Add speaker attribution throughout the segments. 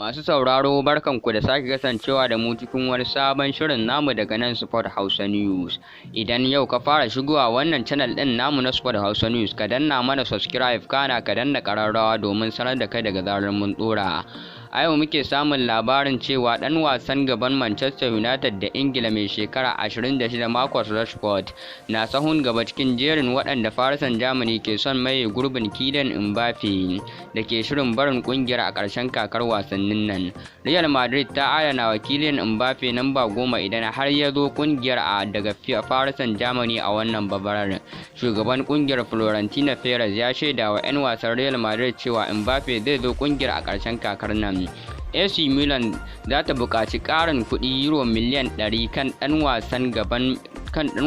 Speaker 1: Masu sauraro, barkanku da sake kasancewa da mu cikin wani sabon shirin namu daga nan Sport Hausa News. Idan yau ka fara shigowa wannan channel ɗin namu na Sport Hausa News, ka danna mana subscribe, kana ka danna ƙararrawa domin sanar da kai daga zarar mun ɗora. A yau muke samun labarin cewa ɗan wasan gaban Manchester United da Ingila mai shekara 26, Marcus Rashford, na sahun gaba cikin jerin waɗanda Farisan Germany ke son maye gurbin Kylian Mbappe da ke shirin barin ƙungiyar a ƙarshen kakar wasannin nan. Real Madrid ta adana wa Kylian Mbappe namba 10 idan har ya zo ƙungiyar a daga Farisan Germany a wannan bazarar. Shugaban ƙungiyar, Florentino Perez, ya shaida wa 'yan wasan Real Madrid cewa Mbappe zai zo ƙungiyar a ƙarshen kakar nan. AC Milan za ta buƙaci ƙarin kuɗi euro miliyan 100 kan ɗan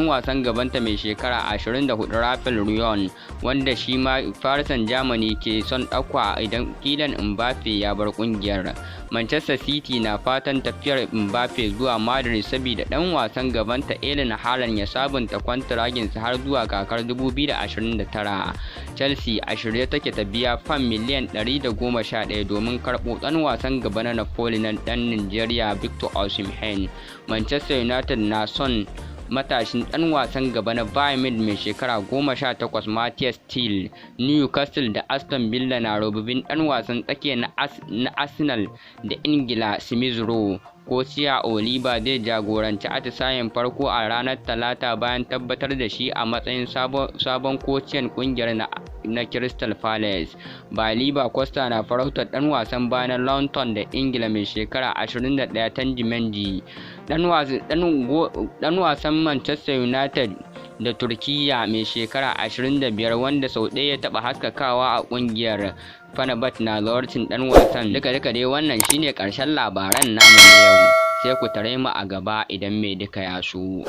Speaker 1: wasan gabanta mai shekara 24, Rafael Leão, wanda shi ma Farisan Germany ke son ɗauka idan Kylian Mbappe ya bar ƙungiyar. Manchester City na fatan tafiyar Mbappe zuwa Madrid saboda ɗan wasan gabanta Erling Haaland ya sabunta kwantiraginsa har zuwa kakar 2029. Chelsea a shirye take ta biya fam miliyan 111 domin karɓo ɗan wasan gaba na Napoli na ɗan Nigeria, Victor Osimhen. Manchester United na son matashin ɗan wasan gaba na Bayern Munich mai shekara 18, Mathys Tel. Newcastle da Aston Villa na rububin ɗan wasan tsakiya na Arsenal da Ingila, Smith Rowe. Kociya Oliver zai jagoranci atisayen farko a ranar Talata bayan tabbatar da shi a matsayin sabon kociyan kungiyar na Crystal Palace. Bayer Costa na farautar dan wasan baya na Luton da Ingila mai shekara 21, Tangui Mendy. Dan wasan Manchester United da Turkiyya mai shekara 25, wanda sau ɗaya ya taɓa haskakawa a ƙungiyar Fenerbahce, na zawarcin ɗan wasan. Duka duka dai wannan shine ƙarshen labaran namu na yau. Sai ku tare mu a gaba idan mai duka ya so.